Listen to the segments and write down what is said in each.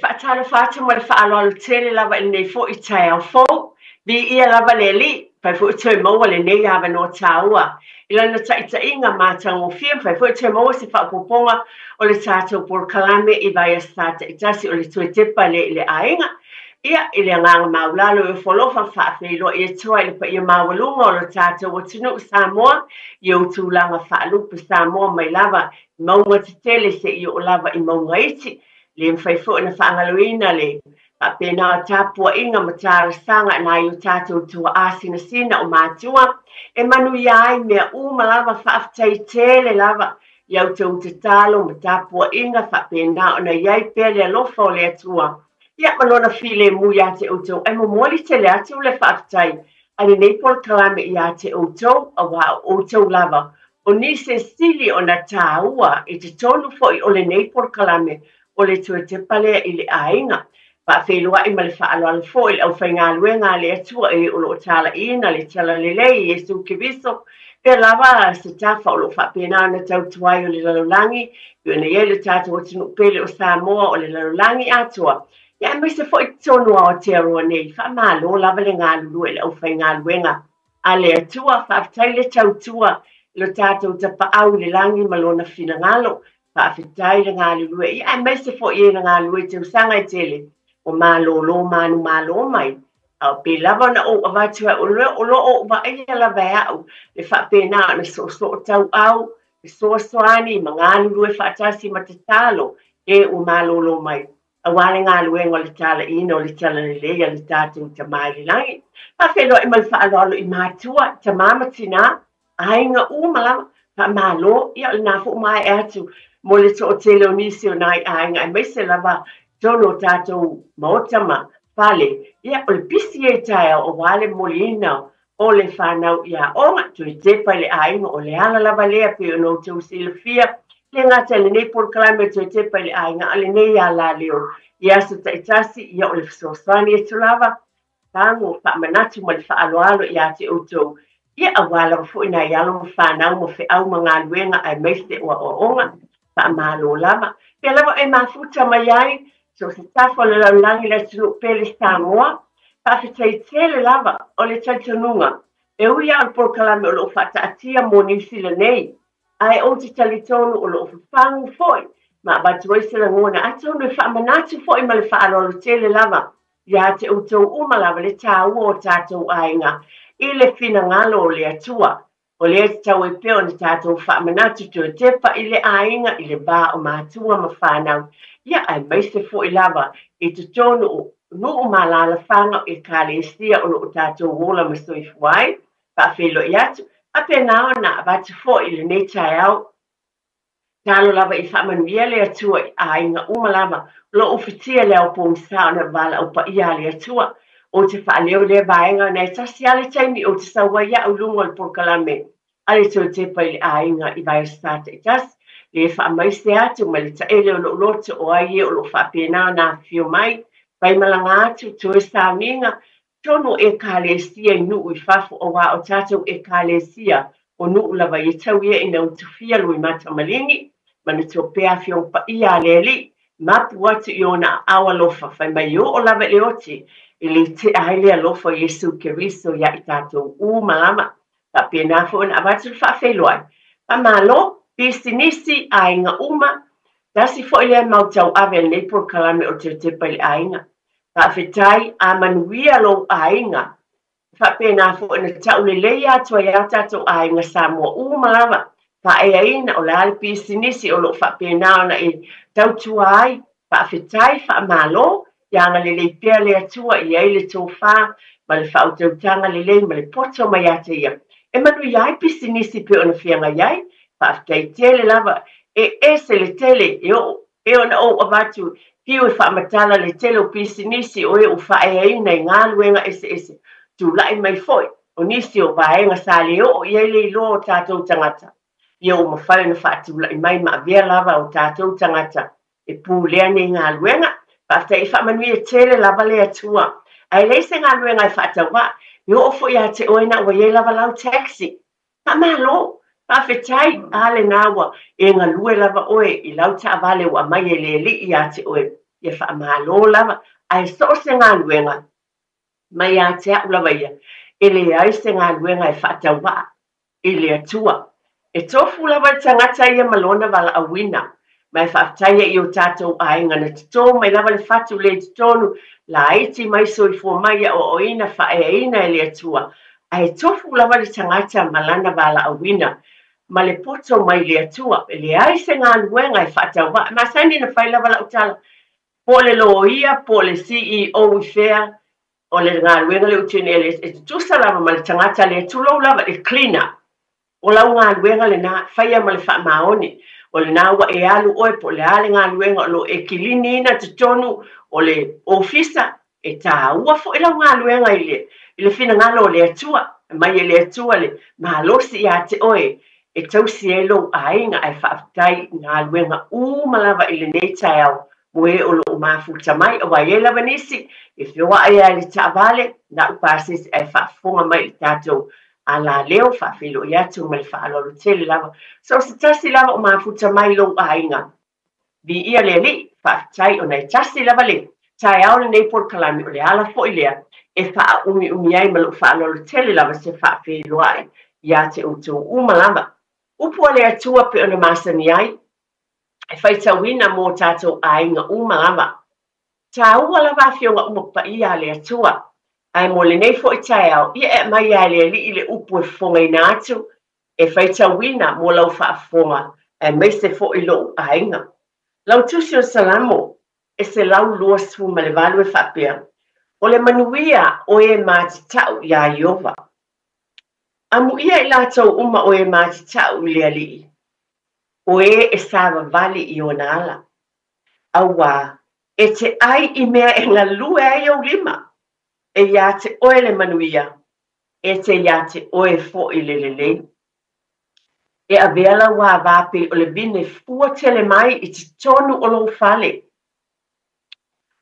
faatalofa atu ma le faaaloalo tele lava i lenei foi taeao fou. Viia lava le Alii, mafai foi toe maua lenei avanoa taua i lana taitaiga matagofie, mafai foi toe maua se faaopoopoga o le tatou polokalame i vaiaso Sa taitasi o le toe tepa lea i le aiga. Ia, i le agaga maualalo e ofo alofa faafeiloai atu ai i le paia maualuga o lo tatou atunuu Samoa i ou tulaga faalupe Samoa mai lava i mauga tetele seia oo lava i mauga iti. Le mafai foi ona faagaloina le faapena o tapuaiga ma talosaga a nai o tatou tuaa sinasina o matua e manuia ai mea uma lava. Faafetai tele lava i a outou tatalo ma tapuaiga faapena ona i ai pea le alofa o le Atua ia ma lona filemu ia te outou. Ae momoli tele atu le faafetai a lenei polokalame ia te outou, auā o outou lava o nisi e sili ona taua i totonu foi o lenei polokalame o le toe tepa lea i le aiga. Faafeiloai ma le faaaloalo foi i le aufaigaluega a le Atua e o lo o talaiina le talalelei i Iesu Keriso, pea lava se tafa o lo o faapena ona tautua ai o le lalolagi, pei ona i ai le tatou atunuu pele o Samoa o le lalolagi atoa, ia aemaise foi totonu o Aotearoa nei. Faamalo lava le galulue i le aufaigaluega a le Atua. Faafetai le tautua i lo tatou Tapaau i le lagi ma lona finagalo. Faafetai le galulue, ia aemaise foi e na galulue i tausaga e tele o malōlō manumalo mai. A o pei lava ona ou avatu ai, o lo o ou vaaia lava e au le faapena ona soosoo tauau, fesoasoani ma galulue faatasi ma tatalo e ua malōlō mai, auā le galuega o le talaiina o le talalelei a le tatou Tama i le lagi. Faafeiloai ma le faaaloalo i matua, tama ma tinā, aiga uma lava, faamalo. Ia o lena foi ua maea atu mo le toatele o nisi o nai aiga, aemaise lava totonu o tatou maota ma fale. Ia o le pisi ia i taeao auā le momoliina o le fanau i aoga, toe tepa i le aiga, o le ala lava lea pei ona outou silafia, le gata i lenei polokalame o toe tepa i le aiga, a o lenei alaleo i aso taitasi, ia o le fesoasoani atu lava, fagu faamanatu ma le faaaloalo ia te outou, ia auā lava foi nai alo ma fanau ma feau ma galuega aemaise o aoaoga. Faamalo lava. Pea lava e mafuta mai ai, so se tafa o le lalolagi le atunuu pele Samoa, faafetai tele lava o le talitonuga. E ui lava o le polokalame o lo o faataatia mo Niu Sila nei, ae ou te talitonu o lo o fafagu foi ma avatu ai se lagona, atonu e faamanatu foi ma le faaaloalo tele lava ia te outou uma lava le taua o tatou aiga i le finagalo o le Atua. O lea e tatau ai pea ona tatou faamanatu toe tepa i le aiga i le va o matua ma fanau, ia aemaise foi lava i totonu o nuu ma alaalafaga o ekalesia o lo o tatou ola ma soifua ai. Faafeiloai atu, faapena ona avatu foi i lenei taeao. Tatalo lava i faamanuia le Atua i aiga uma lava o lo o ufitia le ao pogisa ona valaau paia a le Atua. Ou te faaleo lea vaega ona e tasi lava le taimi ou te sau ai au i luga o le polokalame a le toe tepa i le aiga i vaiaso Sa taitasi. Le faamaise atu ma le taele o lou loto o ai e o lo o faapena ona afifio mai, faimalaga atu, toe sauniga, totonu o Ekalesia i nuu i fafo, auā o tatou Ekalesia o nuu lava ia tau ia ina utufia loimata maligi, manatua pea Afioga Paia a le Alii, mapu atu i ona aao alofa, fai mai e oo lava i le oti, e le tea ai le alofa o Iesu Keriso ia i tatou uma lava. Faapena foi ona avatu le faafeiloai. Faamalo, pisinisi, aiga uma, tasi foi lea mau tauave a lenei polokalame o le toe tepa i le aiga. Faafetai, a manuia lou aiga. E faapena foi ona taulelei atu ai a tatou aiga Samoa uma lava, faaeaina o le a le pisinisi o lo o faapena ona e tautua ai. Faafetai, faamalo, ia agalelei pea le Atua i ai le tofa ma le faautautaga lelei ma le poto mai ia te ia e manuia ai pisinisi pei ona feagai ai. Faafetai tele lava, e ese le tele e oo E ona ou avatu fiu e faamatala le tele o pisinisi o e ua faaeaina i galuega eseese, tulai mai foi o nisi o vaega sa le oo i ai le iloa o tatou tagata, ia ua mafai ona faatulai mai ma avea lava o tatou tagata e pulea nei galuega. Faafetai e faamanuia tele lava le Atua. Ae leai se galuega e faatauvaa, e oo foi ia te oe na ua i ai lava lau taxi. Faamalo, faafetai, a lena ua e galue lava oe i lau taavale ua aumai e le Alii ia te oe. Ia faamalo lava, ae so o se galuega mai ia te a'u lava ia, e leai se galuega e faatauvaa i le Atua. E tofu lava le tagata ia ma lona valaauina, ma e faafetaia i o tatou aiga na totō mai lava le fatu le i totonu, laiti mai soifua mai, aoaoina, faaeaina e le Atua. Ae tofu lava le tagata ma lana valaauina ma le poto mai le Atua. E leai se galuega e faatauvaa. E masani ona fai lava lau tala, po o le loia, po o le CEO i fea, o le galuega lea ou te nei, e tutusa lava ma le tagata lea, tulou lava, le cleaner. O lau galuega lena, faia ma le faamaoni. O lena ua e alu oe po o le a le galuega o lo o e kiliniina totonu o le ofisa, e taua foi lau galuega i le finagalo o le Atua. Mai e le Atua le malosi ia te oe e tausi ai lou aiga, ae faafetai i galuega uma lava i lenei taeao mo e o loo mafuta mai. Aua e i ai lava nisi e feoai ai i le taavale, na'u pasese ae faafofoga mai i le tatou alaleo, faafeiloai atu ma le faaaloalo tele lava. So o se tasi lava o mafuta mai lou aiga, viia le Alii, faafetai ona e tasi lava le taeao lenei polokalame, o le ala foi lea e faaumiumi ai ma lou faaaloalo tele lava se faafeiloai ia te outou uma lava. Upu a le Atua pe ona masani ai, e faitauina mo tatou aiga uma lava. Taua lava afioga uma paia a le Atua, ae mo lenei foi taeao, ia e aumai lava e le Alii le upu e fofogaina atu, e faitauina mo lau faafofoga, aemaise foi lou aiga. Lau tusi o Salamo e 128 e faapea, o le manuia o e matatau iā Ieova. Amuia i latou uma o e matatau i le Alii, o e e savavali i ona ala. Auā, e te ai i mea e galue ai ou lima, e iā te oe le manuia, e te iā te oe foi le lelei. E avea lau avā pei o le vine fua tele mai i totonu o lou fale.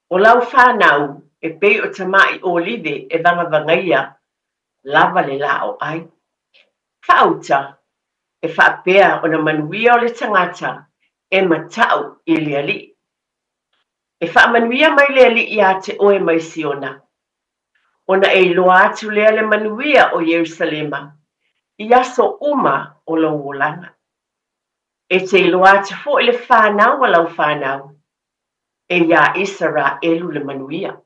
O lau whanau e pei o tama'i olive e vagavagaia lava le lā o ai. Faauta, e faapea ona manuia o le tagata e mata'u i le Alii. E faamanuia mai le Alii iā te oe mai Siona, ona e iloa atu lea le manuia o Ierusalema i aso uma o lou olaga. E te iloa atu foi le whanau a lau whanau, e iā Isaraelu le manuia.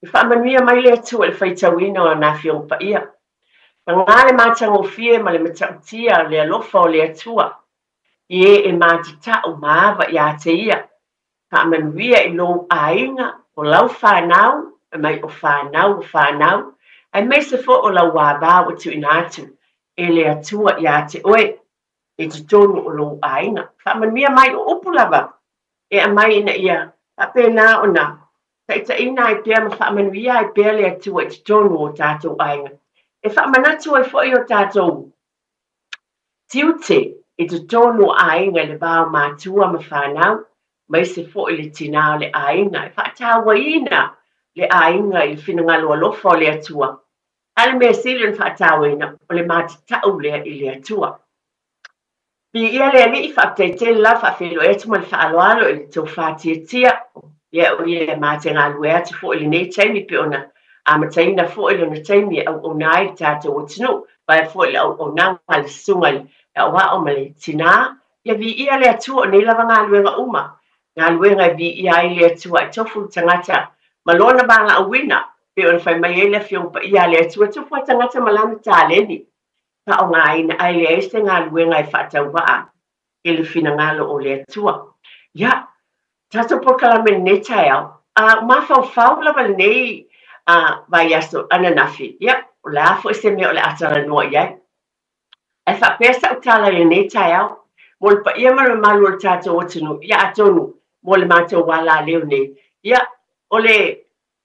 E faamanuia mai le Atua i le faitauina o ana afioga paia. Paga le matagofie ma le matautia le alofa o le Atua, i e e matatau ma ava iā te ia. Faamanuia i lou aiga, o lau whanau, mai o whanau o whanau, aemaise foi o lau avā ua tuuina atu e le Atua iā te oe i totonu o lou aiga. Faamanuia mai o upu lava e aumai ina ia faapena ona taitaiina ai pea ma faamanuia ai pea le Atua i totonu o tatou aiga. E faamanatu ai foi o tatou tiute i totonu o aiga i le va o matua ma whanau, aemaise foi le tinā o le aiga, e faatauaina le aiga i le finagalo alofa o le Atua. A le mea sili ona faatauaina, o le matatau lea i le Atua. Viia le Alii, faafetai tele lava, faafeiloai atu ma le faaaloalo i le tou faatiatia. Ia o ia e ma te galue atu foi i lenei taimi pe ona amataina foi lona taimi e auauna ai le tatou atunuu, vaea foi le auaunaga a le susuga i le aoao ma le tinā. Ia viia le Atua o nei lava galuega uma, galuega e viia ai le Atua e tofu le tagata ma lona valaauina, pe ona fai mai ai le afioga paia a le Atua, tofu a tagata ma lana taleni faaaogaina, ae leai se galuega e faatauvaa i le finagalo o le Atua. Ia, tatou polokalame lenei taeao, a mafaufau lava lenei vaiaso ananafi, ia, o le a foi se mea o le a talanoa i ai. Ae faapea sa'u tala i lenei taeao, mo le paia ma le mamalu o le tatou atunuu, ia atonu mo le matou alaleo nei, ia, o le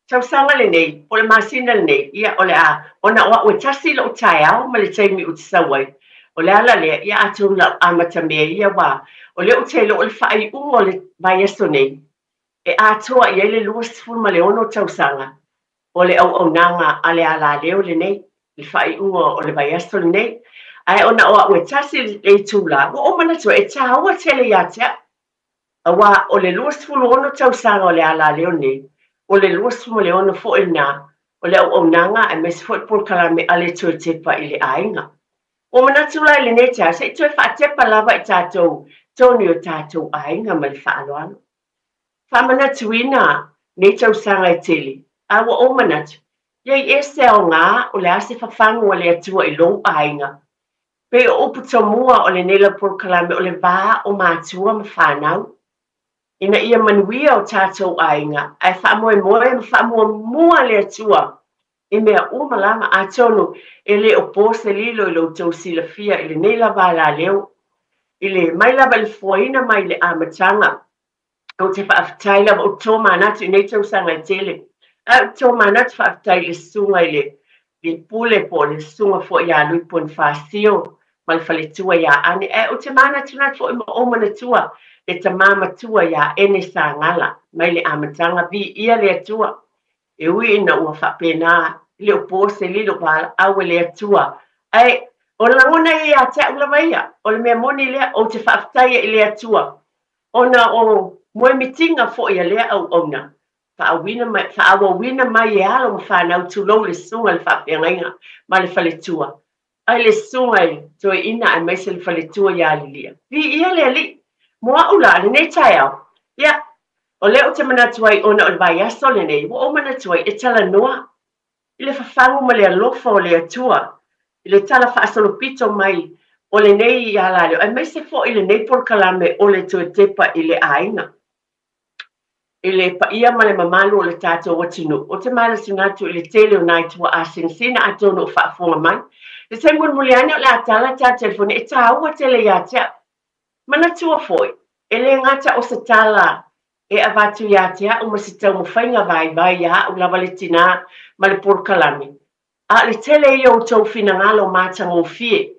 tausaga lenei, po o le masina lenei, ia, o le a, ona o a'u e tasi lo'u taeao ma le taimi ou te sau ai, o le ala lea, ia atonu lau amatamea ia wā, o lea ou te iloa o le faaiuga o le vaiaso nei, e atoa i ai le 26 tausaga o le auaunaga a le alaleo lenei, le faaiuga o le vaiaso lenei. Ae ona o a'u e tasi le itulā, ua ou manatu e taua tele iā te a'u. Aua o le 26 tausaga o le alaleo nei, o le 26 foi lena o le auaunaga aemaise foi le polokalame a le Toe Tepa i le Aiga. Ua manatu la i lenei taeao, se i toe faatepa lava i tatou tonu i o tatou aiga ma le faaaloalo. Faamanatuina nei tausaga e tele, a ua ou manatu, ia i ese aoga o le a se fafagu a le Atua i lou aiga. Pei o upu tomua o lenei lava polokalame o le va o matua ma fanau, ina ia manuia o tatou aiga ae faamoemoe ma faamuamua le Atua i mea uma lava. Atonu e le o po se lilo i lo outou silafia i lenei lava alaleo, i le mai lava i le foaina mai i le amataga. Ou te faafetai lava, ou te tomanatu i nei tausaga e tele, ae ou te tomanatu faafetai i le susuga i le le pule po o le susuga foi ia Lui Ponifasio ma le faletua ia Ane, ae ou te manatunatu foi ma ou manatua le tama matua ia Ene Sagala mai le amataga. Viia le Atua, e ui ina ua faapena e le o po se lilo valaau e le Atua, ae o le lagona ia ia te au lava ia, o le mea moni lea, ou te faafetaia i le Atua ona o moemitiga foi a lea auauna, faaauauina mai e alo ma fanau, tulou le susuga i le faafeagaiga ma le faletua, ai le susuga i toeaina aemaise le faletua ia Lilia. Viia le Alii. Mo au la lenei taeao, ia, o lea ou te manatu ai ona o le vaiaso lenei, ua ou manatu ai e talanoa i le fafagu ma le alofa o le Atua, i le tala faasolopito mai o lenei alaleo, aemaise foi lenei polokalame o le Toe Tepa i le Aiga. I le paia ma le mamalu o le tatou atunuu, ou te manatunatu i le tele o nai tuaa sinasina atonu o faafofoga mai. I se taimi mulimuli ane o le a tala ta telefoni e taua tele ia te au. Manatua foi, e le gata o se tala e avatu ia te au ma se taumafaiga vaivai ia au lava le tinā ma le polokalame, a o le tele ia o outou finagalo matagofie,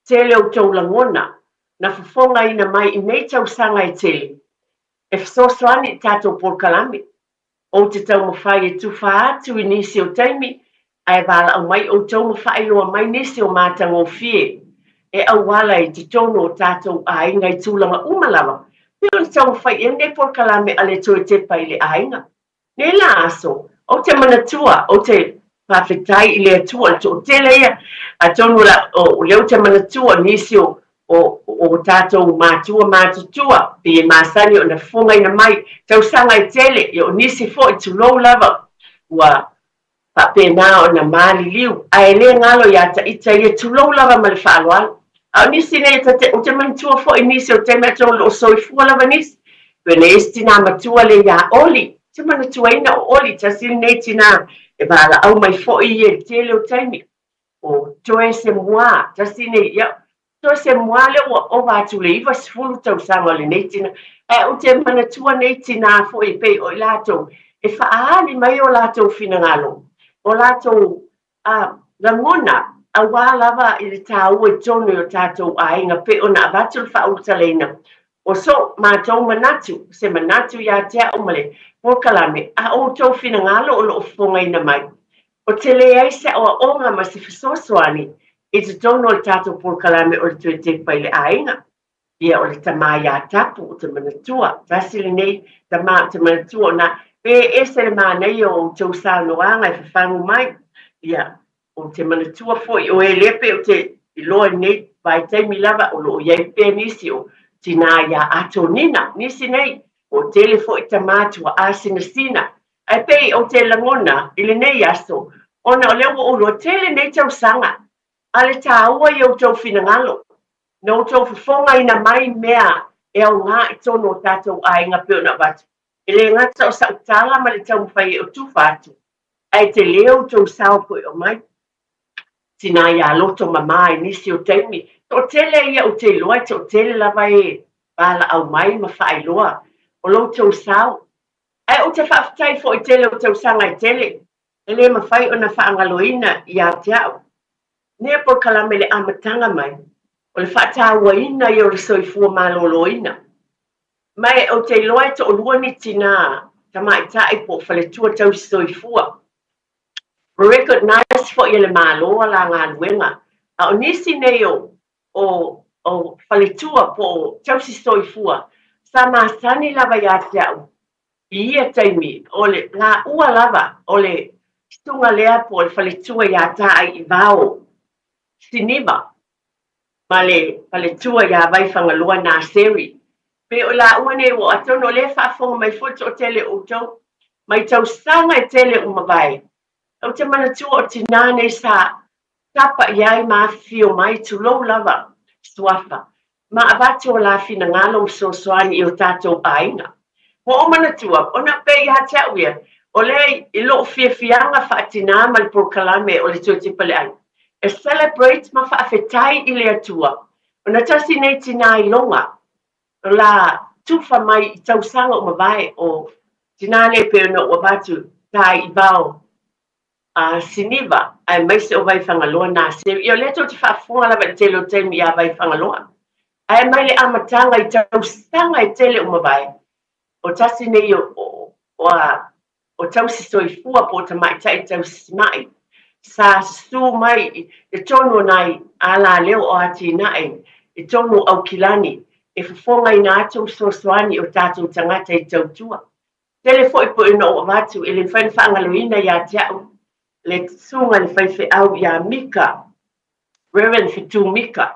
tele o outou lagona na fofogaina mai i nei tausaga e tele e fesoasoani i tatou polokalame. Ou te taumafai e tufa atu i nisi o taimi, ae valaau mai outou ma faailoa mai nisi o matagofie e auala i totonu o tatou aiga i tulaga uma lava, pei ona taumafai i ai lenei polokalame a le Toe Tepa i le Aiga. Nei la aso, ou te manatua, ou te faafetai i le Atua, le toatele ia, atonu la, o lea ou te manatua nisi o, o, o tatou matua matutua, pei e masani ona fofogaina mai tausaga e tele, ia o nisi foi, tulou lava, ua faapena ona maliliu, ae le galo ia ita ia, tulou lava ma le faaaloalo. A o nisi nei, ou te manatua foi nisi o taimi atonu o lo o soifua lava nisi. Pei ona i ai si tinā matua lea ia Oli, ou te manatuaina o Oli, tasi lenei tinā e valaau mai foi ia i le tele o taimi. O Toe Semua, tasi nei, ia, Toe Semua lea ua ova atu le 90 tausaga o lenei tinā. Ae ou te manatua nei tinā foi e pei o i latou e faaali mai o latou finagalo, o latou lagona aua lava i le taua i totonu i o tatou aiga pei ona avatu le faaulutalaina o so matou manatu, se manatu ia te au ma le polokalame, a o outou finagalo o lo o fofogaina mai. Ou te leai se aoaoga ma se fesoasoani i totonu o le tatou polokalame o le Toe Tepa i le Aiga. Ia, o le tama ia Tapu, ou te manatua, tasi lenei tama ou te manatua ona pe ese le manaia o outou saunoaga e fafagu mai. Ia, ou te manatua foi o e lea pei ou te iloa i lenei vaitaimi lava o lo o i ai pea nisi o tinā ia Atonina, nisi nei, o tele foi tama tuaasinasina. Ae pei ou te lagona i lenei aso, ona o lea ua ou iloa tele nei tausaga, a le taua i outou finagalo, na outou fofogaina mai mea e aoga i totonu o tatou aiga pei ona avatu. E le gata o sau tala ma le taumafai e o tufa atu, ae tele outou sao foi o mai. Tinā ia loto mamā i nisi o taimi, toatele ia ou te iloa e toatele lava e valaau mai ma faailoa o lo outou sao. Ae ou te faafetai foi tele o tausaga e tele, e le mafai ona faagaloina ia te au. Nea polokalame le amataga mai, o le faatauaina ia o le soifua maloloina. Ma e ou te iloa e toalua ni tinā tamaitai po o faletua tausi soifua. Ua recognise foi e le Malo a la galuega, a o nisi nei o o, o faletua po o tausi soifua, Sa masani lava ia te au i ia taimi, o le laua lava o le susuga lea po o le faletua ia Taaivao Siniva ma le faletua ia Vaifagaloa Naseri. Pe o laua nei ua atonu o lea e faafofoga mai foi le toatele o outou mai tausaga e tele ua mavae. Ou te manatua o tinā nei sa tapa i ai ma afifio mai, tulou lava suafa, ma avatu o la finagalo ma fesoasoani i o tatou aiga. Ua ou manatua, ona pei ia te au ia, o lea i lou fiafiaga faatinā ma le polokalame o le Toe Tepa le Aiga, e celebrate ma faafetai i le Atua, ona tasi nei tinā iloga, o la tufa mai i tausaga ua mavae, o tinā nei pei ona ou avatu, Taaivao Siniva, aemaise o Vaifagaloa Naseri. Ia o lea tou te faafofoga lava i le tele o taimi ia Vaifagaloa. Ae mai le amataga i tausaga e tele ua mavae, o tasi nei o, o, o, a, o tausi soifua po o tamaitai tausi ma'i, sa susu mai i totonu o nai alaleo o atinae i totonu o Aukilani e fofogaina atu ma fesoasoani i o tatou tagata i tautua. Tele foi pei ona ou avatu e le mafai ona faagaloina ia te au le susuga i le faifeau ia Mika, Reverend Fetu Mika.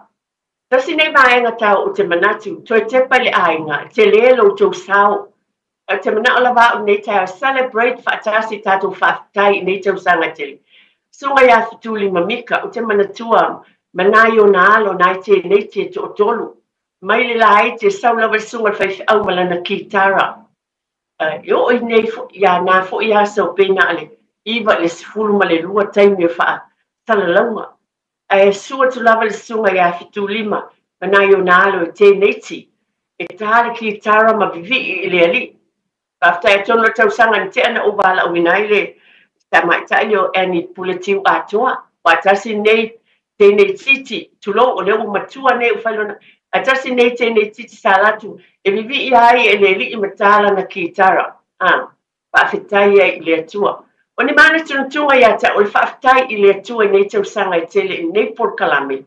Tasi nei vaega tau ou te manatu, toe tepa i le aiga, tele lo outou sao. Ae ou te manao lava au i lenei taeao, celebrate faatasi i tatou faafetai i nei tausaga tele. Susuga ia Fetulima Mika, ou te manatua ma nai ona alo, nai teenage e toatolu. Mai le laiti e sau lava le susuga i le faifeau ma lana kitara. E oo i nei ia na foi aso pei na o le 9 i le 12 taimi o faasalalauga. Ae susu atu lava le susuga ia Fetulima ma nai ona alo e teenage e ta le kitara ma vivii i le alii. Faafetai atonu o le tausaga na tea na ou valaauina ai le tamaitai lea o Annie Puletiu Atoa. Aua tasi lenei teinei titi, tulou, o lea ua matua nei ua fai lona, ae tasi lenei teinei titi sa alu atu e vivii ai e le alii ma ta lana kitara. A, faafetai ai i le Atua. O ni manatunatuga ia te au o le faafetai i le Atua i nei tausaga e tele i lenei polokalame,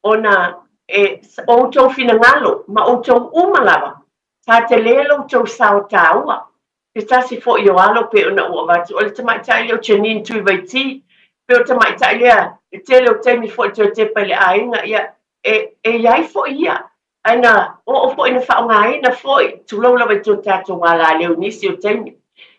ona e o outou finagalo ma outou uma lava, sa tele lo outou sao taua. Se tasi foi o alo pei ona ou avatu, o le tamaitai lea o Janine Tuivaiti, pei o le tamaitai lea, le tele o taimi foi toe tepa i le aiga, ia, e, e i ai foi ia, ae na oo foi na faaaogaina foi, tulou lava i to tatou alaleo i nisi o taimi.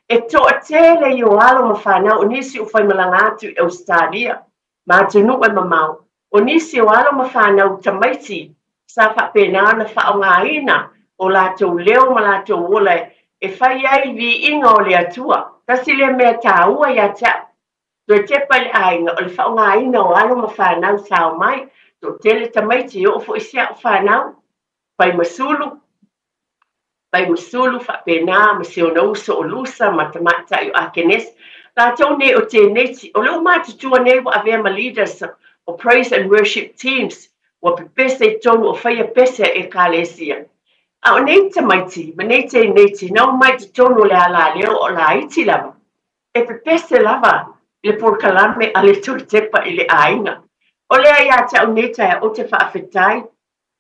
E toatele i o alo ma fanau, o nisi ua faimalaga atu i Ausetalia, ma atunuu e mamao, o nisi o alo ma fanau tamaiti sa faapena ona faaaogaina o latou leo ma latou ola e fai ai viiga o le Atua. Tasi lea mea taua ia te au, toe tepa i le aiga, o le faaaogaina o alo ma fanau sa omai, toatele tamaiti e oo foi si au fanau, fai ma sulu, fai ma sulu faapena ma si ona uso o Lusa ma tamaitai o Akenesi. Latou nei o teenage, o le ua matutua nei ua avea ma leaders o praise and worship teams, ua pepese i totonu o faia pese a Ekalesia. A o nei tamaiti ma nei teenage na omai i totonu o le alaleo o laiti lava, e pepese lava i le polokalame a le Toitepa i le aiga. O lea ia te au nei taeao ou te faafetai.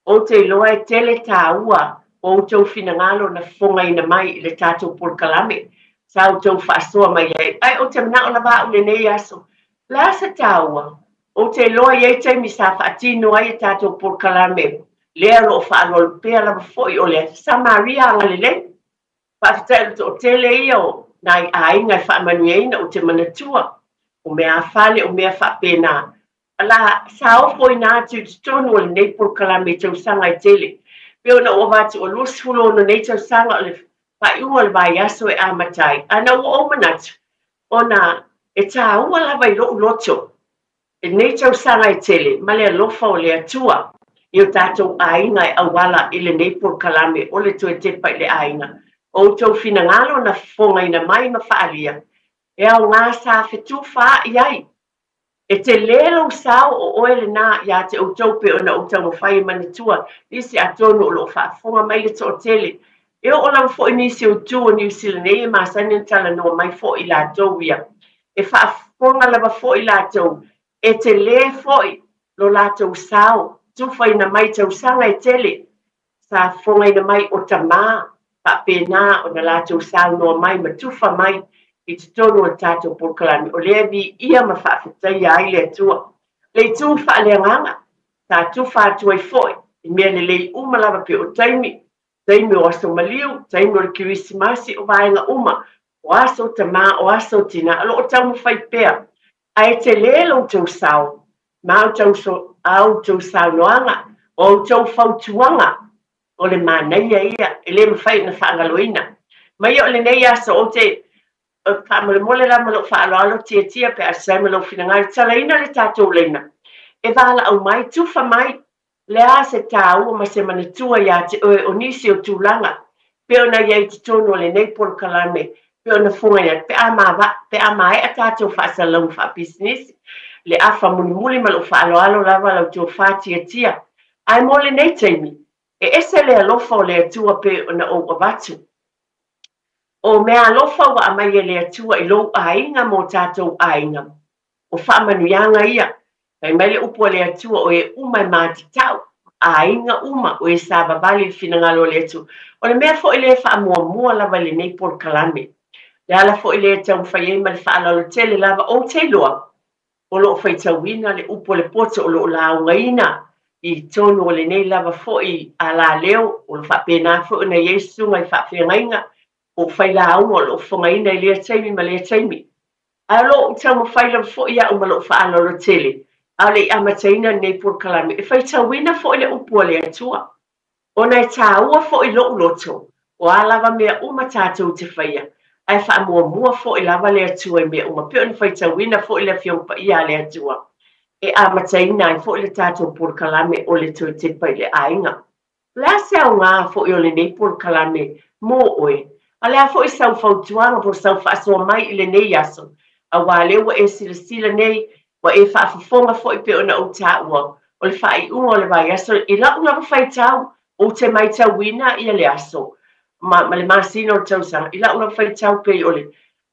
Ou te iloa e tele tāua o outou finagalo na fofogaina mai i le tatou polokalame sa outou faasoa mai ai. Ae ou te manao lava au i lenei aso, o le a se tāua? Ou te iloa i ai taimi sa faatino ai e tatou polokalame lea o lo o faaaloalo pea lava foi o le Samaria agalelei. Faafetai o le toatele ia o nai aiga e faamanuiaina, ou te manatua o meaafale, o mea faapena. La sa ofoina atu i totonu o lenei polokalame i tausaga e tele. Pei ona ou avatu o 26 nei tausaga o le faaiuga o le vaiaso e amata ai. A na ua ou manatu, ona e tāua lava i lou loto lenei tausaga e tele ma le alofa o le Atua i o tatou aiga e auala i lenei polokalame o le Toe Tepa i le Aiga. O outou finagalo na fofogaina mai ma faaalia, e aoga sa fetufaai ai. E tele lou sao o oe lena ia te outou pei ona ou taumafai e manatua nisi atonu o lo o faafofoga mai le toatele. E oo lava foi nisi o itu o Niu Sila nei e masani ona talanoa mai foi i latou ia. E faafofoga lava foi latou, e tele foi lo latou sao tufaina mai tausaga e tele. Sa fofogaina mai o tamā, faapena ona latou saunoa mai ma tufa mai i totonu o le tatou polokalame, o lea e viia ma faafetaia ai le Atua. Le itu faaleagaga, sa tufa atu ai foi i mea lelei uma lava pei o taimi, taimi o aso maliu, taimi o le Kerisimasi, o vaega uma, o aso o tamā, o aso o tinā, o lo o taumafai pea. Ae tele lo outou sao ma a outou saunoaga, o outou fautuaga, o le manaia ia, e le mafai ona faagaloina. Ma ia o lenei aso, ou te faamolemole lava ma lou faaaloalo Tiatia pe a tusa ai ma lou finagalo, talaina le tatou laina, e valaau mai, tufa mai, le a se tāua ma se manatua iā te oe o nisi o tulaga pei ona i ai i totonu o lenei polokalame, pei ona fogaina atu, pe a mava, pe a maea tatou faasalalauga faapisinisi, le afa mulimuli ma lou faaaloalo lava lau tofa Tiatia. Ae mo lenei taimi, e ese le alofa o le Atua pei ona ou avatu. O meaalofa ua aumai e le Atua i lou aiga ma o tatou aiga, o faamanuiaga ia. Fai mai le upu a le Atua, o e uma e matatau, aiga uma, o e savavali i le finagalo o le Atua. O le mea foi lea e faamuamua lava i lenei polokalame. Le ala foi lea e taumafai ai ma le faaaloalo tele lava, ou te iloa, o lo o faitauina le upu a le poto o lo o laugaina i totonu o lenei lava foi alaleo, o lo o faapena foi ona i ai susuga i faafeagaiga o failauga o lo o fofogaina i lea taimi ma lea taimi. Ae o lo o taumafai lava foi au ma lou faaaloalo tele, a o le i amataina lenei polokalame, e faitauina foi le upu a le Atua, ona e tāua foi i lou loto, o a lava mea uma tatou te faia, ae faamuamua foi lava le Atua i mea uma, pei ona faitauina foi le Afioga Paia a le Atua, e amataina ai foi le tatou polokalame o le Toe Tepa i le Aiga. O le a se aoga foi o lenei polokalame mo oe? A o le a foi sau fautuaga po o sau faasoa mai i lenei aso? Aua lea ua e silasila nei, ua e faafofoga foi pei ona ou taua, o le faaiuga o le vaiaso, i lau lava faitau, ou te maitauina ia le aso ma, ma le masina o le tausaga, i lau lava faitau pei o le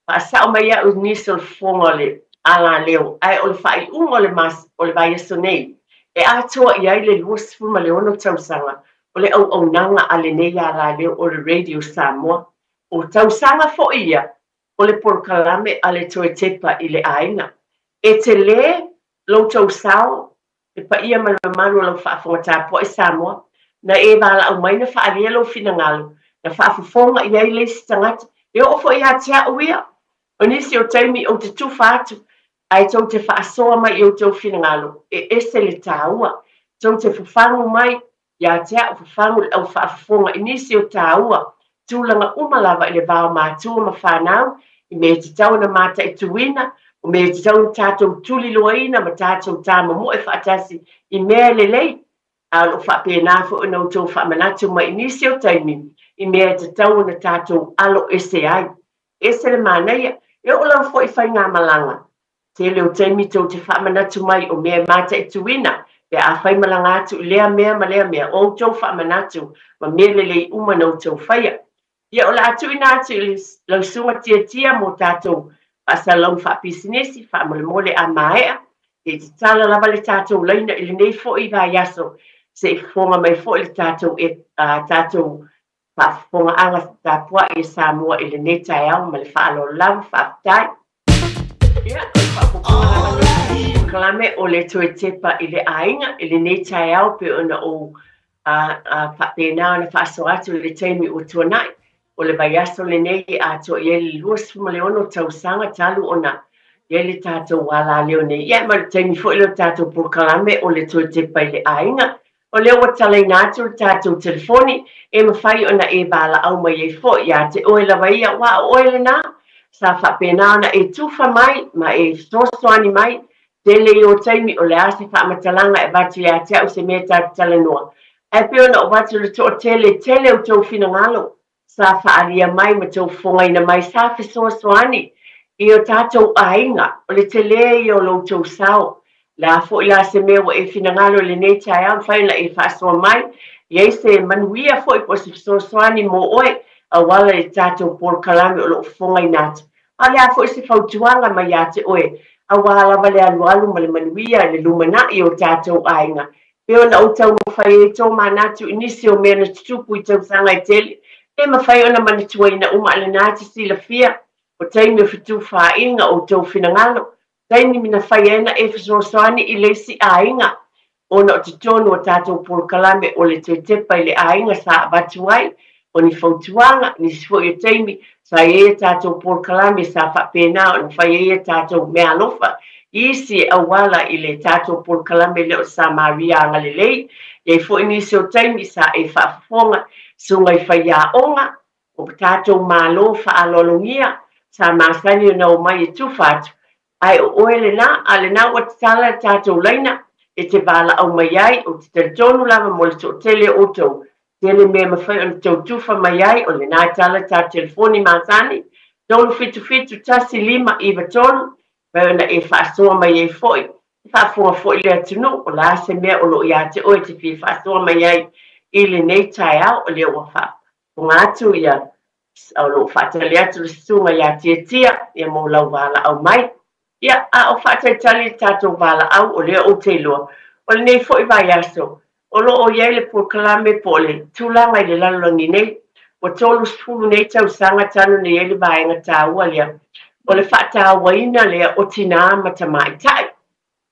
Faasao mai au i nisi o le fofoga o le alaleo, ae o le faaiuga o le o le vaiaso nei, e atoa i ai le 26 tausaga o le auaunaga a lenei alaleo o le Radio Samoa. O tausaga foi ia o le polokalame a le Toe Tepa i le Aiga. E tele lo outou sao Le paia ma le mamalu o lau faafofoga tapuai Samoa, na e valaau mai na faaalia lou finagalo, na faafofoga i ai le isi tagata, e oo foi ia te au ia. O nisi o taimi ou te tufa atu, ae tou te faasoa mai i outou finagalo, e ese le taua. Tou te fafagu mai ia te au, fafagu le au faafofoga i nisi o tāua tulaga uma lava i le va o matua ma fanau, i mea e tatau ona mataituina, o mea e tatau ona tatou tuliloaina ma tatou tāmomoe faatasi i mea lelei, a o lo o faapena foi ona outou faamanatu mai i nisi o taimi i mea e tatau ona tatou alo ese ai. Ese le manaia, e oo lava foi i faigamalaga, Tele o taimi tou te faamanatu mai o mea e mataituina pe afai malaga atu i lea mea ma lea mea, o outou faamanatu ma mea lelei uma na outou faia. Ia o le a tuuina atu i lau susuga Tiatia mo tatou faasalalauga faapisinisi, faamolemole a maea, se i tatala lava le tatou laina i lenei foi vaiaso, se i fofoga mai foi le tatou, tatou Faafofogaaga tapuai e Samoa i lenei taeao ma le faaaloalo lava, faafetai. Ia, o le faaopoopoga lava lea o polokalame o le toe tepa i le aiga i lenei taeao pei ona ou faapena ona faasoa atu i le taimi ua tuanai. O le vaiaso lenei e atoa i ai le 26 tausaga talu ona i ai le tatou alaleo nei. Ia, ma le taimi foi lea o le tatou polokalame o le toe tepa i le aiga. O lea ua talaina atu le tatou telefoni e mafai ona e valaau mai ai foi ia te oe lava ia, aua o oe lena sa faapena ona e tufa mai ma e fesoasoani mai. Tele i o taimi o le a se faamatalaga e avatu ia te au se mea ta te talanoa, ae pei ona ou avatu le toatele tele o tou finagalo sa faaalia mai ma tou fofogaina mai, sa fesoasoani i o tatou aiga, o le telē ia o lo outou sao. O le a foi la se mea ua e finagalo i lenei taeao, mafai ona e faasoa mai, i ai se manuia foi po o se fesoasoani mo oe auala i le tatou polokalame o lo o fofogaina atu. A o le a foi se fautuaga mai ia te oe, aua lava le alualu ma le manuia i le lumanai o tatou aiga, Pei ona ou taumafai ai e tomanatu i nisi o mea na tutupu i tausaga e tele, e mafai ona manatuaina uma a lena te silafia o taimi o fetufaaiga o outou finagalo, taimi na fai ai na e fesoasoani i le isi aiga, ona o totonu o tatou polokalame o le toe tepa i le aiga sa avatu ai, o ni fautuaga, nisi foi o taimi sa i ai a tatou polokalame sa faapena ona fai ai a tatou meaalofa i isi e auala i le tatou polokalame lea o Samaria Agalelei. E i ai foi nisi o taimi sa e faafofoga susuga i faiaoga o tatou malo faaaloalogia sa masani ona omai e tufa atu, ae o oe lena, a lena ua tatala le tatou laina e te valaau mai ai. Ou te talitonu lava mo le toatele o outou, tele mea mafai ona tou tufa mai ai. O lena e tala le tatou telefoni masani 377 1593, mafai ona e faasoa mai ai foi, e faafofoga foi le atunuu o le a se mea o lo o ia te oe e te fia faasoa mai ai i lenei taeao. O lea ua faafofoga atu ia, o lo o faatali atu le susuga ia Tiatia ia mo lau valaau mai. Ia, a o faatalitali le tatou valaau, o lea ou te iloa o lenei foi vaiaso o lo o i ai le polokalame po o le tulaga i le lalolagi nei. Ua 30 nei tausaga talu nei ai le vaega taua lea o le faatauaina lea o tinā ma tamaitai.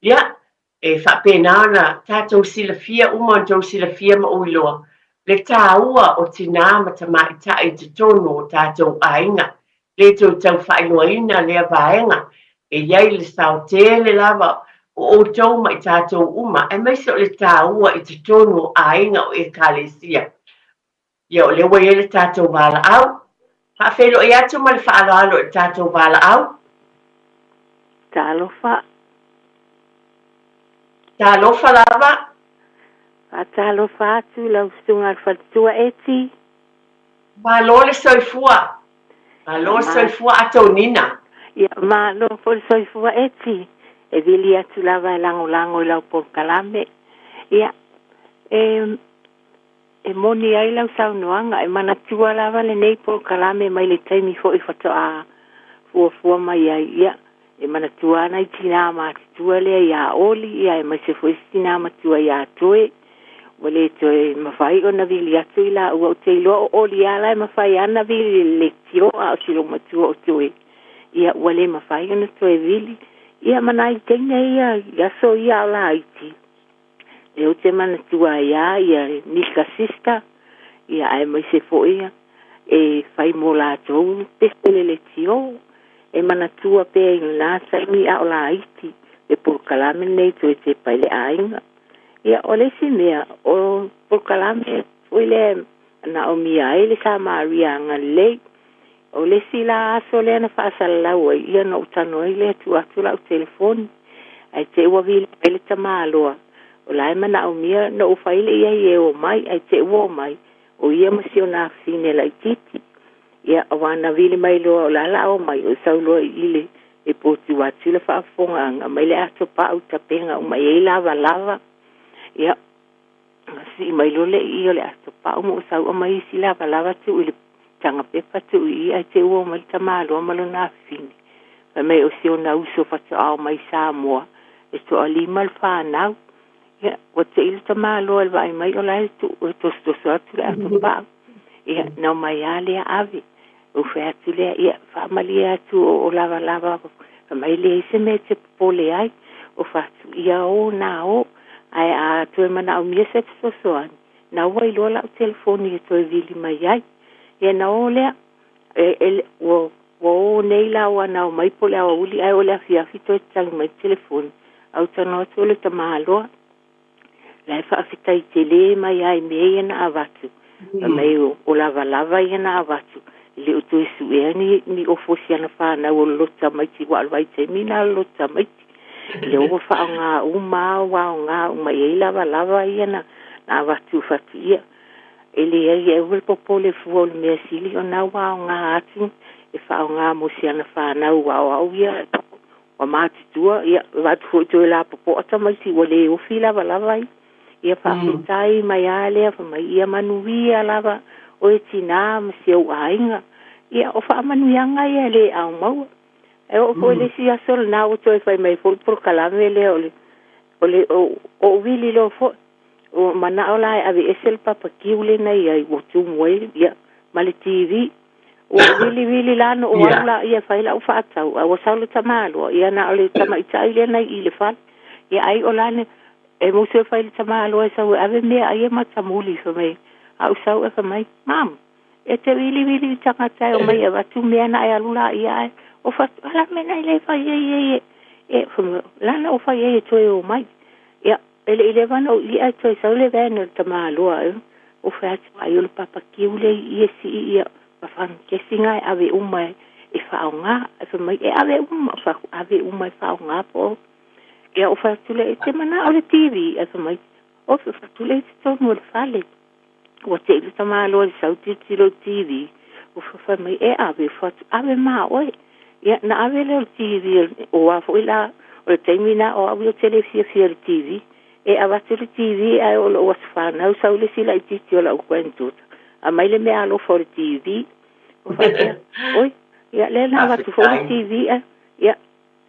Ia, e faapena ona tatou silafia uma, ona tou silafia ma ou iloa le taua o tinā ma tamaitai i totonu o tatou aiga. Le toe tau faailoaina lea vaega, e i ai le sao tele lava o outou ma i tatou uma, aemaise o le taua i totonu o aiga o ekalesia. Ia, o lea ua i ai le tatou valaau. Faafeiloai atu ma le faaaloalo i le tatou valaau. Talofa. Talofa lava. Faatalofa atu lau susuga i le faletua Eti. Malo le soifua. Malo le soifua Atonina. Ia, malo foi le soifua Eti. E vili atu lava e lagolago i lau polokalame. Ia, e moni ai lau saunoaga, e manatua lava lenei polokalame mai le taimi foi faatoa fuafua mai ai. Ia, e manatua ana i tinā matutua lea iā Oli, ia aemaise foi si tinā matua iā Toe. Ua le toe mafai ona vili atu i laua, ou te iloa o Oli lava la e mafai ana vili i le leitio, a o si lou matua o Toe. Ia, ua le mafai ona toe vili. Ia, ma nai teine ia i aso ia o laiti, e ou te manatua ai lava ia Mika Sister, ia aemaise foi ia e fai mo latou pese le leitio. E manatua pea i lena taimi a o laiti le polokalame lenei toe tepa i le aiga. Ia, o le isi mea, o polokalame foi lea e manaomia ai le Samaria Agalelei. O le isi la aso lea na faasalalau ai, ia na ou tago ai lea tuu atu lau telefoni. Ae te i ua vili mai le tamaloa, o la e manaomia na ou fai le i ai e o mai, ae te i ua o mai, o ia ma si ona afafine laitiiti. Ia, aua na vili mai loa o la la o mai, o sau loa i i le e potu atu le faafofogaaga mai le ato paau tapega uma i ai lavalava. Ia, sii mai loa le i o le ato paau ma ou sau aumai isi lavalava tuu i le taga pepa tuu i i, ae te i ua o mai le tamaloa ma lona afafine. Fai mai o si ona uso faatoa o mai i Samoa, e toalima le fanau. Ia, ua te i le tamaloa i le vaai mai o la e tuu e tosotoso atu le ato paau. Ia, na omai lava lea ave. Ou fai atu lea, ia, faamalie atu o lavalava, fai mai leai se mea e te popole ai. O fatu, ia o na o, ae a toe manaomia se fesoasoani, na ua iloa lau telefoni e toe vili mai ai. Ia na o lea, ua o nei la ua na omai po o le aoauli, ae o le afiafi toe tatali mai le telefoni, a ou talanoa atu o le tamaloa. La e faafetai tele mai lava i mea ia na avatu. Fai mai o lavalava ia na avatu, e le o toe suea ni ofo o si ana fanau o le loto tamaiti, aua o le vaitaimi lena o le loto tamaiti. Lea ua faaaoga uma lava, ua aoga uma i ai lavalava ia na avatu fatu. Ia, e leai e aua le popole fua o le mea sili ona ua aoga atu e faaaoga mo si ana fanau, aua o au ia ua matutua, ia, avatu foi toe lapopoa tamaiti ua le ofi lavalava ia. Ia faafetai mai lava lea, fai mai ia manuia lava oe tinā ma si ou aiga. Ia, o faamanuiaga ia e le aumaua. E oo foi le isi aso lena ua toe fai mai foi le polokalame lea o le o le o ou vili loa foi. O mana'o la e aveese le papakiu lenei ai ua tumu ai ia ma le TV. Ua vilivili la na ou alu laia e fai la'u fa'atau, a ua sau le tamāloa, ia na o le tamaita'i lea i i le fale. Ia ai o lane e musu e fai le tamāloa e sau e ave mea ai e matamuli fai mai. A ou sau e fai mai, Mom, e te vilivili i tagata e omai e avatu mea na e alu laia ae o fatu ala mea na i le fai ai e e fai mai, lana o fai ai e toe o mai. Ia, e le i leva na ou i'a e toe sau le van o le tamāloa e o fai atu ai o le papakiu le i e si'i ia ma fanukesi ga e ave uma e fa'aaogā. E fai mai e ave uma fa ave uma e fa'aaogā po ia o fai atu le e te mana'o le TV. Ae fai mai o fai atu le i totonu o le fale ua te'i le tamāloa i le sau tilotilo i le TV o fai mai e ave fai atu ave ma oe. Ia na ave lea o le TV o a fo'i la o le taimi na o a'u ia ou te le fiafia i le TV e avatu le TV ae o lo'u aso fanau sau le isi laitiiti o la'u granddaughter aumai le mea alofa o le TV o faapea oi ia lea na avatu foi le TV ae ia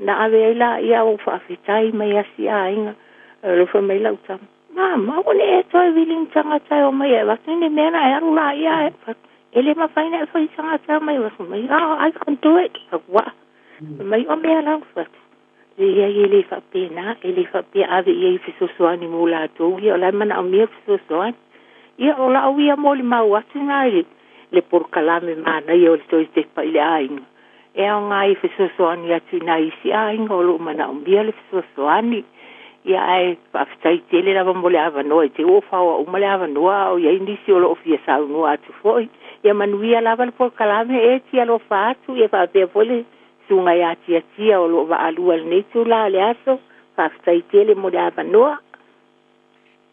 na ave ai laia ou faafetai mai asi aiga alofa mai la'u tama mama ua le e toe vili ni tagata e omai e avatu ni mea na e alu laia e e le mafai na e fai tagata mai mai oh I can do it ua mai o mea lau fatu leai e le faapena e le faapea ave i ai fesoasoani mo latou ia o la e manaomia fesoasoani ia o la'u ia molimau atu na i le polokalame manaia o le toe tepa i le aiga e aogā i fesoasoani atu i nai isi aiga o lo'o manaomia le fesoasoani. Ia ae faafetai tele lava mo le avanoa i te ua faoa uma le avanoa a o i ai nisi o lo'o fia saunoa atu fo'i. Ia manuia lava le polokalame e tialofa atu ia faapea foi le susuga iā Tiatia o lo'o vaalua i lenei itulā o le aso. Faafetai tele mo le avanoa.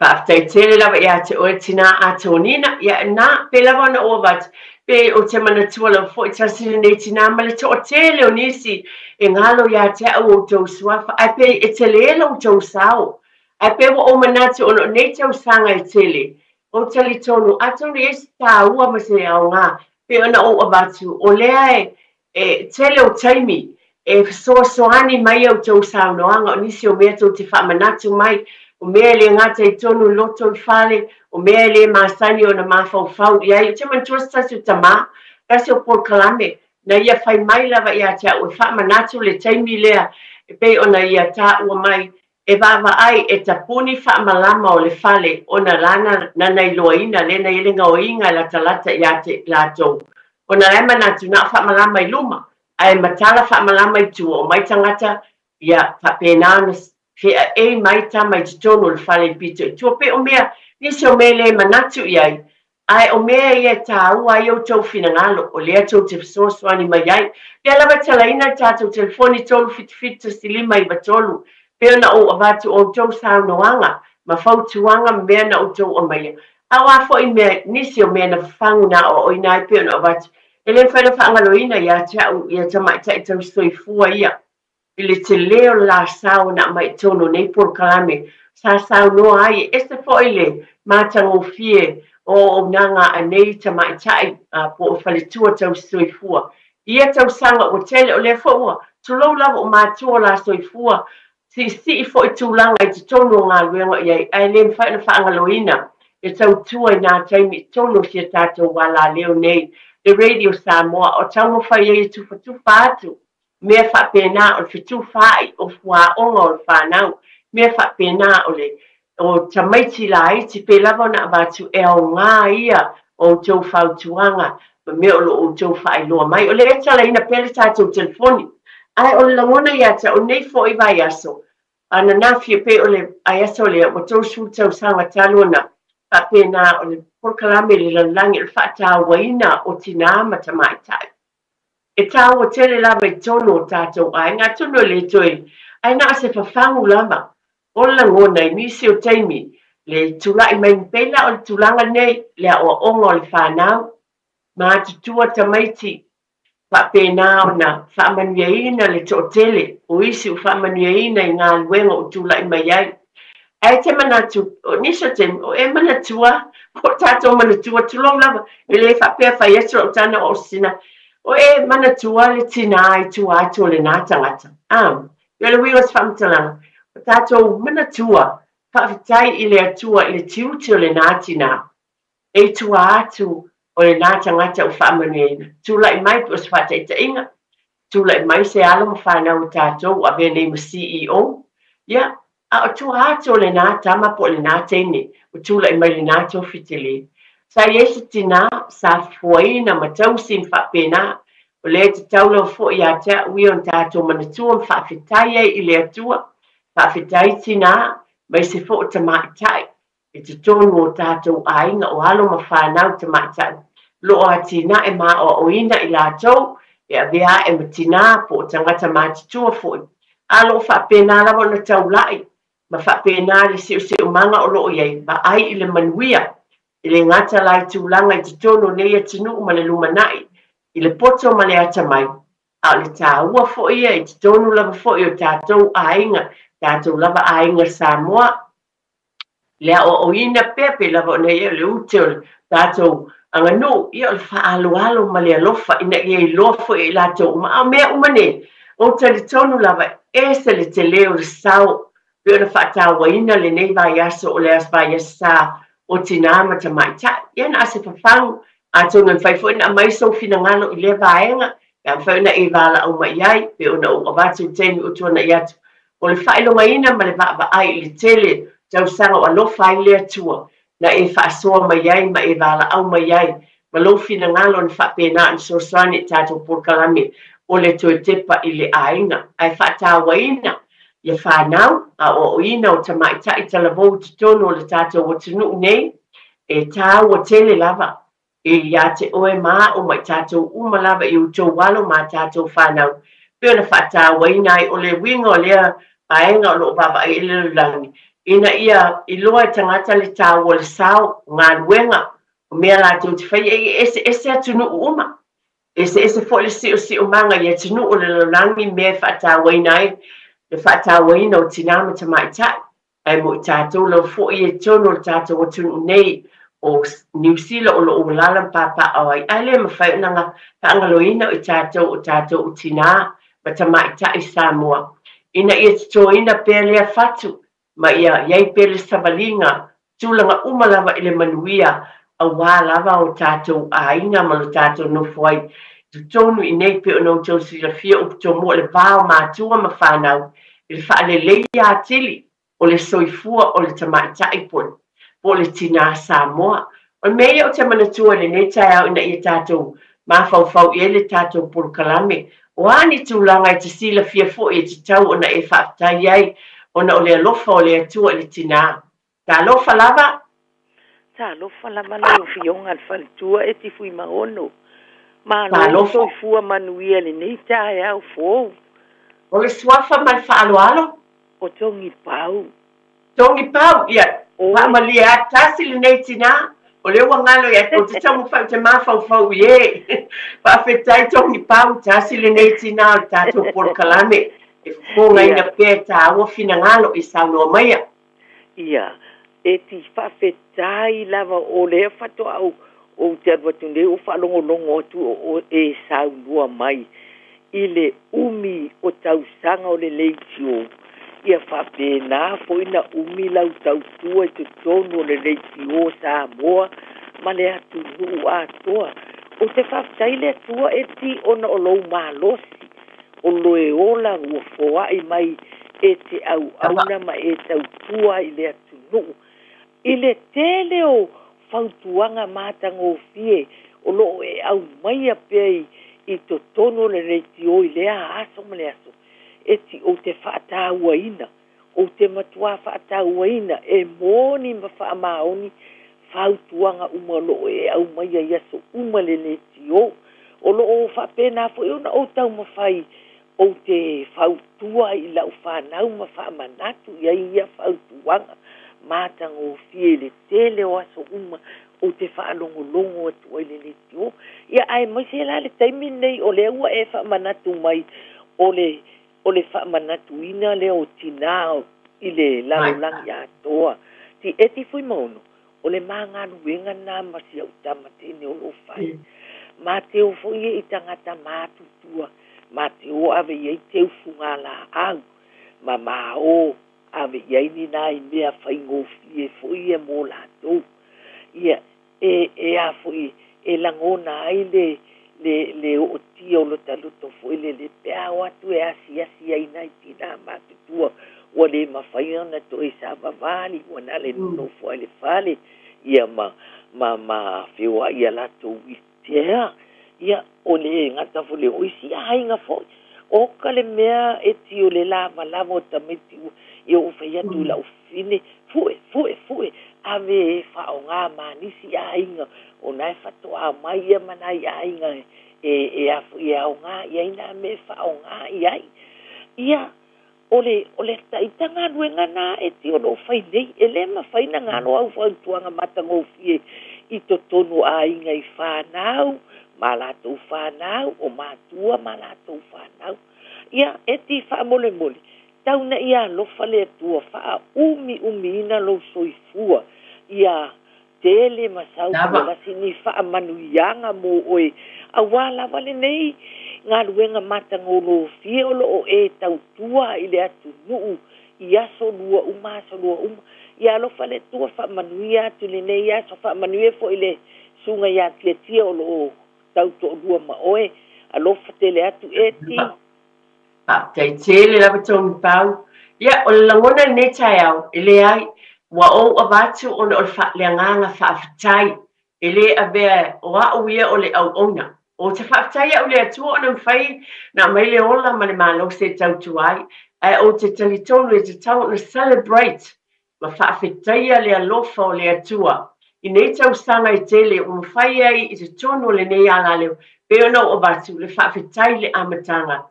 Faafetai tele lava ia te oe tinā Atonina. Ia na, pe lava ona ou avatu, pe ou te manatua lava foi tasi lenei tinā ma le toatele o nisi e galo ia te au outou suafa, ae pe e tele lo outou sao. Ae pe ua ou manatu ona o nei tausaga e tele, ou talitonu, atonu e i ai se taua ma se aoga, pe ona ou avatu, o lea e tele o taimi e fesoasoani mai outou saunoaga o nisi o mea tou te faamanatu mai, o mea e le gata i tonu loto i fale, o mea e le masani ona mafaufau i ai. Ou te manatua se tasi o tamā, tasi o polokalame, na ia fai mai lava ia te au e faamanatu le taimi lea e pei ona ia taua mai e vaavaai e tapuni faamalama o le fale ona lana nana iloaina lea na i ai le gaoiga e latalata ia te latou ona la e manatu na o faamalama i luma ae matala faamalama i tua omai tagata ia faapena ona feaei mai tama i totonu o le fale i pito i tua pe o mea nisi o mea le manatu i ai ae o mea ia e tāua ai outou finagalo o lea tou te fesoasoani mai ai. Lea lava e talaina le tatou telefoni 377 1593 pei ona ou avatu o outou saunoaga ma fautuaga ma mea na outou aumaia. A o a foi mea, nisi o mea na fafagu na aoaoina ai pei ona avatu, e le mafai ona faagaloina ia te au ia tamaitai tausisoifua ia i le tele o le la sao na aumai i totonu o nei polokalame sa saunoa ai e ese foi le matagofie o auaunaga a nei tamaitai po o faletua tausisoifua. I ia tausaga ua tele, o lea foi ua tulou lava o matua o la soifua, siisii foi tulaga i totonu o galuega o i ai, ae le mafai ona faagaloina le tautua i nā taimi i totonu o si a tatou alaleo nei, le Radio Samoa, o taumafai ai e tufatufa atu mea faapena o le fetufaai o fuaoga o le fanau, mea faapena o le o tamaiti laiti pe lava ona avatu e aoga ia o outou fautuaga ma mea o lo o outou faailoa mai. O lea e talaina pea le tatou telefoni, ae o le lagona ia te au nei foi vaiaso ananafi e pei o le vaiaso lea ua 30 tausaga talu ona faapena o le polokalame i le lalolagi o le faatauaina o tinā ma tamaitai. E tāua tele lava i totonu o tatou aiga, atonu e le toe, ae na o se fafagu lava o le lagona i nisi o taimi le tulai mai pei la o le tulaga lenei le aoaoga o le fanau, matutua tamaiti faapena ona faamanuiaina le toatele o isi ua faamanuiaina i galuega ua tulai mai ai. Ae te manatu, o nisi o taimi, o e manatua, o tatou manatua, tulou lava, e le faapea fai atu lau tana o sina, o e manatua le tinā i tua atu o lenā tagata. A, o le uiga o se faamatalaga, o tatou manatua Faafetai i le Atua i le tiute o lenā tinā, e i tua atu o lenā tagata ua faamanuiaina. Tulai mai pe o se faataitaiga, tulai mai se alo ma fanau o tatou ua avea nei ma CEO, ia, a o tua atu o lenā tama po o lenā teine ua tulai mai lenā tofi tele. Sa i ai se tinā sa fofoaina ma tausi ma faapena, o lea e tatau lava foi ia te au ia ona tatou manatua ma faafetai ai i le Atua. Faafetai tinā, aemaise foi o tamaitai i totonu o tatou aiga, o alo ma fanau tamaitai o lo o atinae ma aoaoina i latou e avea ae ma tinā po o tagata matutua foi, a o lo o faapena lava ona taulai ma faapena le siosiomaga o lo o i ai, vaai i le manuia, e le gata la i tulaga i totonu o nei atunuu ma le lumanai, i le poto ma le atamai, a o le taua foi ia i totonu lava foi o tatou aiga, tatou lava aiga Samoa, le aoaoina pea pei lava ona i ai o le ute o le tatou aganuu, ia o le faaaloalo ma le alofa ina ia iloa foi e i latou uma. A o mea uma nei, ou te talitonu lava, e ese le tele o le sao pei ona faatauaina lenei vaiaso o le vaiaso sa o tinā ma tamaitai. Ia na o se fafagu, atonu e mafai foi ona aumai sou finagalo i lea vaega, pe a mafai ona e valaau mai i ai, pei ona ou avatu i le taimi ua tuanai atu. O le faailogaina ma le vaavaai i le tele o tausaga o alofa ai le Atua, na e faasoa mai ai ma e valaau mai ai ma lou finagalo na faapena ona fesoasoani i tatou polokalame o le toe tepa i le aiga, ae faatauaina ia fanau, aoaoina o tamaitai talavou i totonu o le tatou atunuu nei, e taua tele lava e ia te oe ma a'u ma i tatou uma lava i outou alo ma a tatou fanau, pei ona faatauaina ai. O le uiga o lea vaega o lo o vaavaai i ai le lalolagi, ina ia iloa e tagata le taua o le sao, o galuega, o mea latou te faia, e eseese atunuu uma. Eseese foi le siosiomaga i atunuu o le lalolagi i mea e faatauaina ai le faatauaina o tinā ma tamaitai. Ae mo i tatou lava foi ia i totonu o le tatou atunuu nei o Niu Sila o lo o alaala ma papaaao ai, ae le mafai ona faagaloina o i tatou o tatou o tinā ma tamaitai Samoa, ina ia totoina pea lea fatu ma ia i ai pea le savaliga tulaga uma lava i le manuia aua lava o tatou aiga ma lo tatou nofo ai i totonu i nei pei ona outou silafia upu tomua o le va o matua ma fanau i le faaleleia atili o le soifua o le tamaitai po o le tinā Samoa. O le mea ia ou te manatua i lenei taeao ina ia tatou mafaufau i ai le tatou polokalame, o a ni tulaga e te silafia foi e tatau ona e faafetai ai ona o le alofa o le Atua i le tinā. Talofa lava! Talofa lava lau Afioga le faletua e te Fuimaono. Malo le soifua manuia i lenei taeao fou. O le suafa ma le faaaloalo. O Togipau. Togipau, ia, faamalie atu, tasi lenei tinā, o lea ua galo ia te, ou te taumafai ou te mafaufau i e. Faafetai Togipau, tasi lenei tinā o le tatou polokalame, e fofogaina pea e tāua finagalo i saunoa maia. Ia, e te faafetai lava o lea faatoa ou te alu atu nei ou faalogologo atu o e saunoa mai i le umi o tausaga o le leitio, ia faapena foi na umi lau tautua i totonu o le leitio Samoa ma le atunuu atoa. Ou te faafetai le Atua e ti ona o lou malosi, o loe ola ua foai mai e te auauna ma e tautua i le atunuu. I le tele o fautuaga matagofie o lo o e aumaia pea i totonu o le leitio i lea aso ma le aso, e ti ou te faatauaina, ou te matua faatauaina e moni ma faamaoni fautuaga uma o lo o e aumaia i aso uma le leitio. O lo o faapena foi ona ou taumafai ou te fautua i lau fanau ma faamanatu i ai ia fautuaga matagofie i le tele o aso uma ou te faalogologo atu ai le leitio. Ia aemaise la le taimi lenei o lea ua e faamanatu mai o le o le faamanatuina lea o tinā i le lalolagi atoa. Ti e ti Fuimaono, o le magaluega na ma si au tama tene o lo fai. Ma te o foi e i tagata matutua, ma te o ave i ai teu fuga laau, ma ma o ave i ai ni nai mea faigofie foi ia mo latou. Ia e e a foi e lagona ai le le le ootia o lota loto foi lele pe a o atu e asiasi ai nai tinā matutua ua le mafai ona toe savavali ua na le nonofo ai le fale ia ma ma ma feoai ia latou wheelchair. Ia o le gata foi le o isi aiga foi o ka le mea e tio le lavalava o tamaiti ia ua fai atu i lau fine fue fue fue ave e faaaogā ma nisi aiga ona e faatoa mai ia ma nai aiga e e a foi e aogā i ai nā mea e faaaogā i ai. Ia o le o le ita galuega na e tio o fai nei e le mafai na galo au fautuaga matagofie i totonu o aiga i whānau, ma latou whānau, o matua ma latou whānau. Ia, e ti faamolemole, tau na ia alofa le Atua, faaumiumiina lou soifua, ia tele ma sau lasi ni faamanuiaga mo oe, auā lava lenei galuega matagolofie o loo e tautua i le atunuu i aso lua uma aso lua uma. Ia alofa le Atua faamanuia atu lenei aso, faamanuia foi le susuga ia Tiatia o loo tautoalua ma oe. Alofa tele atu e ti. Faafetai tele lava Togipau. Ia, o le lagona i lenei taeao, e leai, ua ou avatu ona o le agaga faafetai, e le avea o au ia o le auauna. Ou te faafetai au i le Atua ona mafai na aumai le ola ma le malosi e tautua ai, ae ou te talitonu e tatau ona celebrate ma faafetaia le alofa o le Atua i nei tausaga e tele ua mafai ai i totonu o lenei alaleo pei ona ou avatu le faafetai i le amataga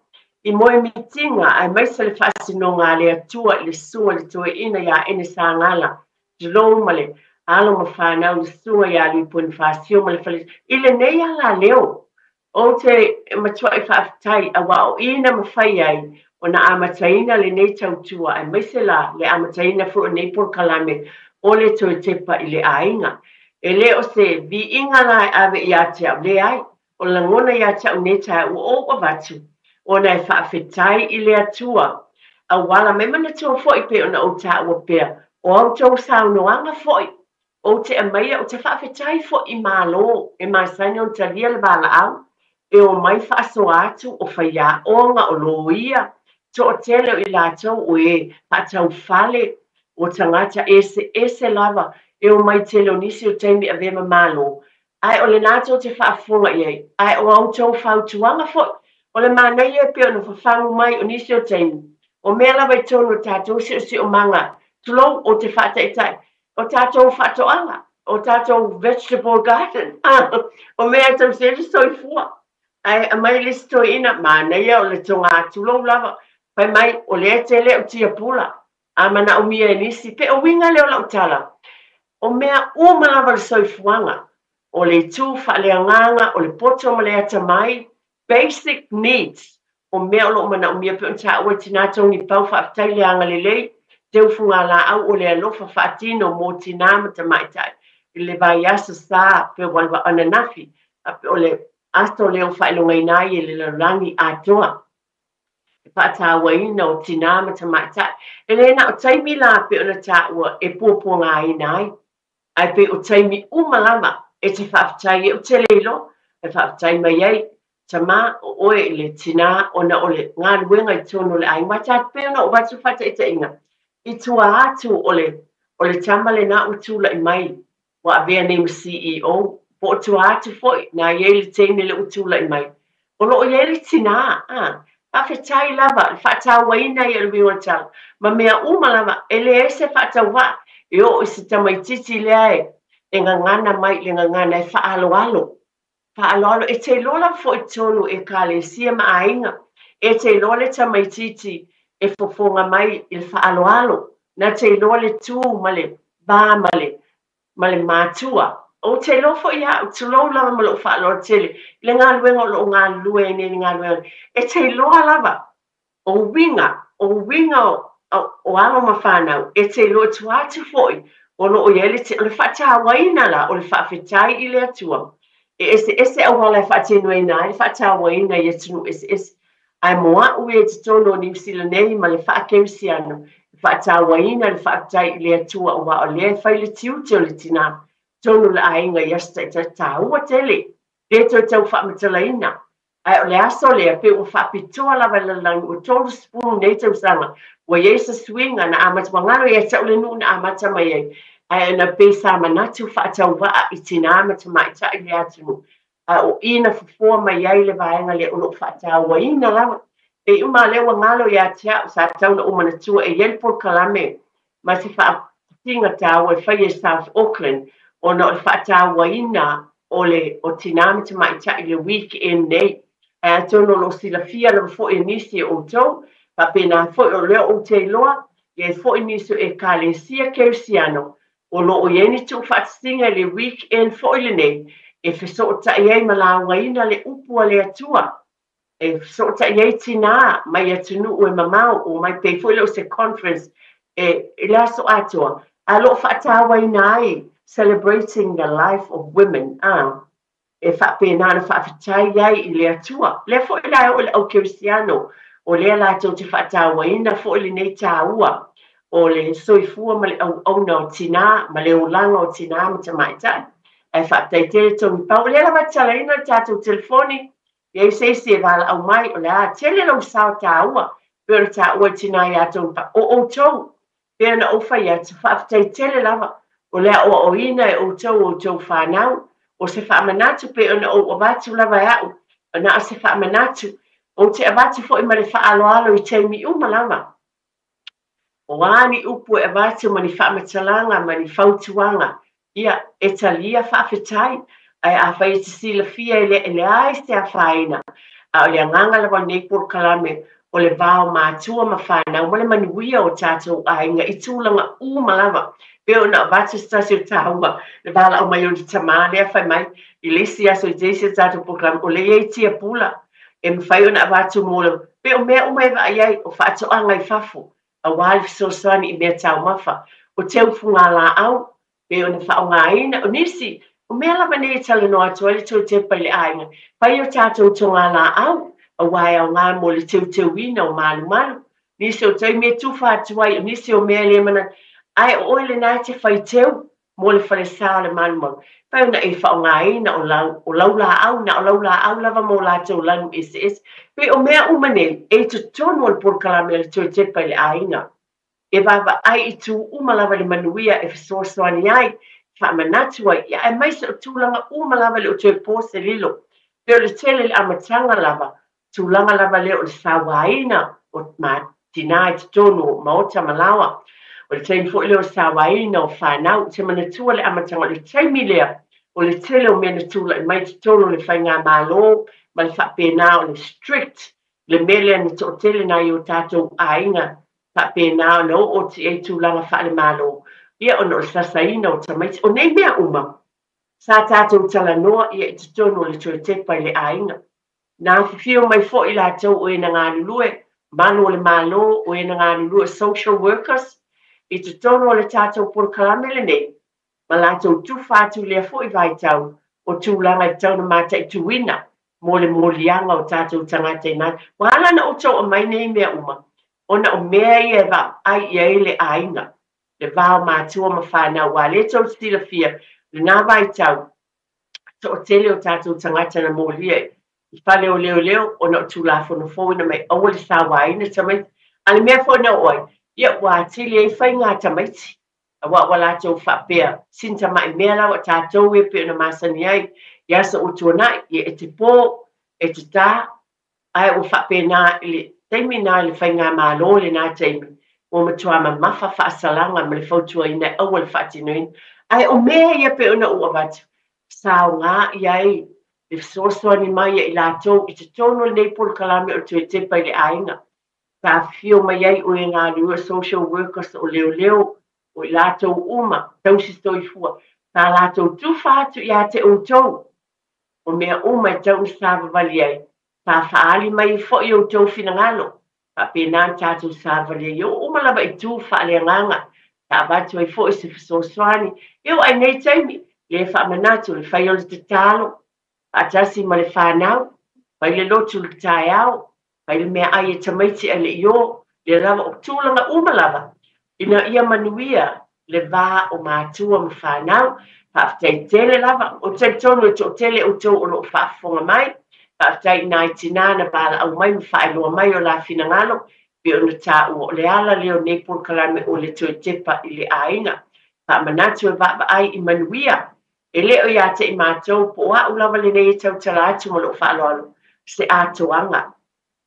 i moemitiga aemaise le faasinoga a le Atua i le susuga i le Toeaina ia Ene Sagala tulou ma le alo ma fanau le susuga ia Lui Ponifasio ma le fale i lenei alaleo. Ou te matuai faafetai aua o i na mafai ai ona amataina lenei tautua aemaise la le amataina foi o lenei polokalame o le toe tepa i le aiga. E le o se viiga la e ave ia te au, leai, o le lagona ia te au nei taeao ua ou avatu ona e faafetai i le Atua auala mai manatua foi pei ona ou taua pea o a outou saunoaga foi Ou te aumaia, ou te faafetai foi i Malo e masani ona talia le valaau e omai faasoa atu o faiaoga, o loia, toatele o i latou o e faataufale, o tagata eseese lava e omai tele o nisi o taimi avea ma Malo. Ae o lena tou te faafofoga i ai, ae o a outou fautuaga foi, o le manaia e pei ona fafagu mai o nisi o taimi, o mea lava i totonu o tatou siosiomaga, tulou, ou te faataitai, o tatou faatoaga, o tatou vegetable garden, o mea e tausi ai le soifua. Ae aumai le isi toeaina, manaia o le toga tulou lava, fai mai, o lea e tele au tiapula, a manaomia e nisi, pe o uiga lea o lau tala, o mea uma lava le soifuaga, o le itu faaleagaga, o le poto ma le atamai, basic needs, o mea o lo o manaomia pei ona taua e Tinā Togipau, faafetai le agalelei, teufuga-laau o le alofa faatino mo tinā ma tamaitai i le vaiaso sa pe ua ananafi, o le aso lea ua faailogaina ai e le lalolagi atoa le faatauaina o tinā ma tamaitai. E le na o taimi la pei ona taua e puapuagaina ai, ae pei o taimi uma lava e te faafetai ai, ou te le iloa e faafetai mai ai tama o oe i le tinā ona o le galuega i totonu o le aiga. Aua ta pei ona ou avatu faataitaiga i tua atu o le o le tama lena ua tulai mai ua avea nei ma CEO, po o tua atu foi na i ai le teine lea ua tulai mai, o lo o i ai le tinā, a. Faafetai lava i le faatauaina ia o le uiga o le tala, ma mea uma lava, e leai se faatauvaa e oo i se tamaitiiti lea e gagana mai i le gagana e faaaloalo. Faaaloalo, e te iloa lava foi i totonu o Ekalesia ma aiga, e te iloa le tamaitiiti e fofoga mai i le faaaloalo, na te iloa le tu ma le va ma le ma le matua. Ou te iloa foi ia au, tulou lava ma lou faaaloalo tele i le galuega o lo o galulue ai nei i le galuega, e te iloa lava o uiga, o uiga o alo ma fanau, e te iloa tua atu foi o lo o i ai le, o le faatauaina la, o le faafetai i le Atua. E eseese auala e faatinoina ai le faatauaina i atunuu eseese. Ae mo au ia i totonu o Niu Sila nei ma le faakerisiano, e Faatauaina le faafetai i le Atua aua o lea e fai le tiute o le tinā totonu o le aiga i aso taitasi, taua tele, le toe tau faamatalaina. Ae o le aso lea pei ua faapitoa lava i le lalolagi ua 30 nei tausaga ua i ai se suiga na amata, ua galo ia te au le nuu na amata mai ai, ae na pei sa manatu faatauvaa i tinā ma tamaitai i le atunuu. A o i na fofoa mai ai le vaega lea o lo o faatauaina lava. Pei uma lea ua galo ia te au, sa tatau ona ou manatua e i ai le polokalame ma se faataatiga taua e faia i South Auckland ona o le faatauaina o le o tinā ma tamaitai i le weekend nei. Ae atonu o lo o silafia lava foi e nisi o outou, faapena foi o lea ou te iloa, e i ai foi nisi o Ekalesia Kerisiano o lo o i ai ni tuufaatasiga i le weekend foi lenei e fesootai ai ma laugaina le upu a le Atua, e fesootai ai tinā mai atunuu e mamao, o mai pei foi lea o se conference e i le aso atoa, a o lo o faatauaina ai Celebrating the Life of Women, a. E faapena ona faafetai ai i le Atua. Lea foi la e oo i le au kerisiano, o lea latou te faatauaina foi lenei taua o le soifua ma le auauna o tinā ma le olaga o tinā ma tamaitai. Ae faafetai tele Tony Pau. O lea lava e tatalaina le tatou telefoni, i ai se isi e valaau mai, o le a tele lou sao taua, pei ona taua e tinā ia Tony Pau. O outou, pei ona ou fai atu, faafetai tele lava o le aoaoina e outou outou fanau. O se faamanatu pei ona ou avatu lava e au, na o se faamanatu, ou te avatu foi ma le faaaloalo i taimi uma lava. O a ni upu e avatu ma ni faamatalaga ma ni fautuaga, ia, e talia faafetai, ae afai e te silafia e leai se afaina, a o le agaga lava o lenei polokalame o le va o matua ma fanau ma le manuia o tatou aiga i tulaga uma lava. Pei ona avatu se tasi o taua, le valaau mai o le tamā lea fai mai i le isi aso i te isi o tatou polokalame, o lea e i ai tiapula e mafai ona avatu mo le, pei o mea uma e vaai ai, o faatoaga i fafo, aua le fesoasoani i mea taumafa, o teufugalaau, pei ona faaaogaina, o nisi, o mea lava nei e talanoa atu ai le Toetepa i le aiga, fai o tatou togalaau, aua e aoga mo le teuteuina o malumalu, nisi o taimi e tufa atu ai, o nisi o mea e le manatu, ae o oe lena e te fai teu mo le falesa o le malumalu, fai ona e faaaogaina o lau, o laulaau, na o laulaau lava mo latou lanu eseese. Pei o mea uma nei, e i totonu o le polokalame a le Toetepa i le aiga. E vaavaai i itu uma lava i le manuia e fesoasoani ai, e faamanatu ai, ia aemaise o tulaga uma lava e le o toe po se lilo. Pei o le tele i le amataga lava, tulaga lava lea o le sauaina o tinā i totonu o maota ma laoa. O le taimi foi lea o le sauaina o fanau. Ou te manatua le amataga o le taimi lea o le tele o mea na tulai mai i totonu o le faigamalo ma le faapena o le strict le mea lea na toatele nai o tatou aiga faapena ona oo atu i ai tulaga faale-Malo, ia ona o le sasaina o tamaiti. O nei mea uma, sa tatou talanoa ia i totonu o le Toetepa i le aiga. Na afifio mai foi latou o e na galulue, malu o le Malo, o e na galulue social workers, i totonu o le tatou polokalame lenei, ma latou tufa atu i lea foi vaitau o tulaga e tatau ona mataituina mo le moliaga o tatou tagata i nā. Ua ala ona outou aumai nei mea uma, ona o mea ia e vaai i ai le aiga, le va o matua ma fanau, aua o lea tou te silafia, lena vaitau, toatele o tatou tagata na molia i fale o leoleo ona o Tulafono fou ina mai aua le sauaina tamaiti. A o le mea foi na oo ai, ia ua atili ai faiga tamaiti. Aua ua latou faapea, sina tamai mea la ua tatou e pei ona masani ai i aso ua tuanai, ia e te po, e te tā, ae ua faapena i le taimi na i le faigamalo i lena taimi, ua matua mamafa faasalaga ma le fautuaina e aua le faatinoina. Ae o mea ia pei ona ou avatu, sa aoga i ai le fesoasoani mai a i latou i totonu o lenei polokalame o le toe tepa i le aiga. Sa afifio mai ai o e galulue, social workers, o leoleo, o i latou uma, tausi soifua, sa latou tufa atu ia te outou, o mea uma e tatau ona savavali ai, sa faaali mai ai foi outou finagalo, faapena ona tatou savavali ai, e oo uma lava i tu faaleagaga, sa avatu ai foi se fesoasoani, e oo lava i nei taimi, le faamanatu, le fai o le tatalo, faatasi ma le fanau, fai le lotu i le taeao, fai le meaai e tamaiti ae le i o, lea lava o tulaga uma lava, Ina ia manuia le va o matua ma fanau. Faafetai tele lava. Ou te talitonu e toatele outou o lo o faafofoga mai. Faafetai i nai tinā na valaau mai ma faailoa mai o la finagalo pei ona taua o le ala lea o nei polokalame o le toe tepa i le aiga. Faamanatu e vaavaai i manuia. E le o ia te i matou po o au lava lenei e tautala atu ma lou faaaloalo se atoaga.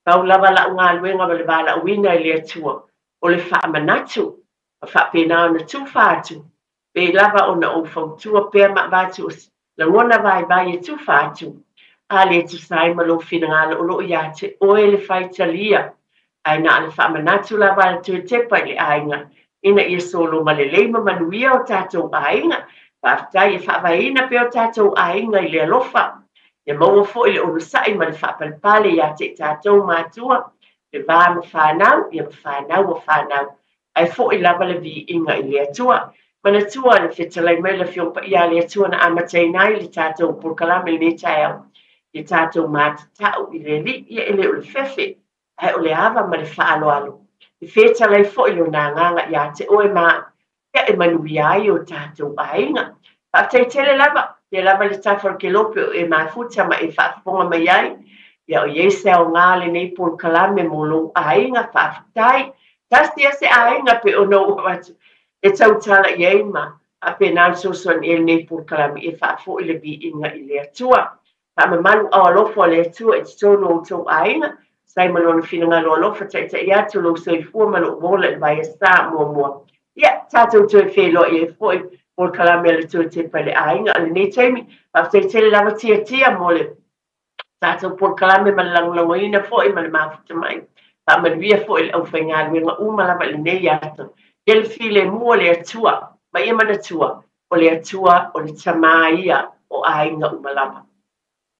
Pau lava lau galuega ma le valaauina e le Atua o le faamanatu ma faapena ona tufa atu pei lava ona ou fautua pea ma avatu o se lagona vaivai e tufa atu a le tusa ai ma lou finagalo o lo o ia te oe le faitalia ae na o le faamanatu lava a le toe tepa i le aiga ina ia soloma lelei ma manuia o tatou aiga. Faafetai e faavaeina pea o tatou aiga i le alofa. Ia maua foi le onosai ma le faapalepale ia te i tatou matua, le va ma fanau, ia ma fanau a fanau. Ae foi lava le viiga i le Atua. Manatua le fetalai mai le Afioga Paia a le Atua na amataina ai le tatou polokalame i lenei taeao. Ia tatou matatau i le Alii, ia e le o le fefe, ae o le ava ma le faaaloalo. E fetalai foi lona agaga ia te oe ma au, ia e manuia ai o tatou aiga. Faafetai tele lava, pea lava le tafa o le kelope o e mafuta ma e faafofoga mai ai. Ia o i ai se aoga lenei polokalame mo lou aiga, faafetai. Tasi ia se aiga pe ona ou avatu e tautala i ai ma faapena le fesoasoani i ai lenei polokalame e faafoi le viiga i le Atua. Faamamalu ao alofa o le Atua i totonu o outou aiga, sai ma lona finagalo alofa taitai atu lou soifua ma lou ola i le vaiaso muamua. Ia, tatou toe feiloai ai foi polokalame a le Toe Tepa i le Aiga o lenei taimi. Faafetai tele lava Tiatia mo le tatou polokalame ma le lagolagoina foi ma le mafuta mai. Faamanuia foi i le aufaigaluega uma lava i lenei aso. Ia le filemu o le Atua, ma ia manatua, o le Atua o le Tama ia o aiga uma lava.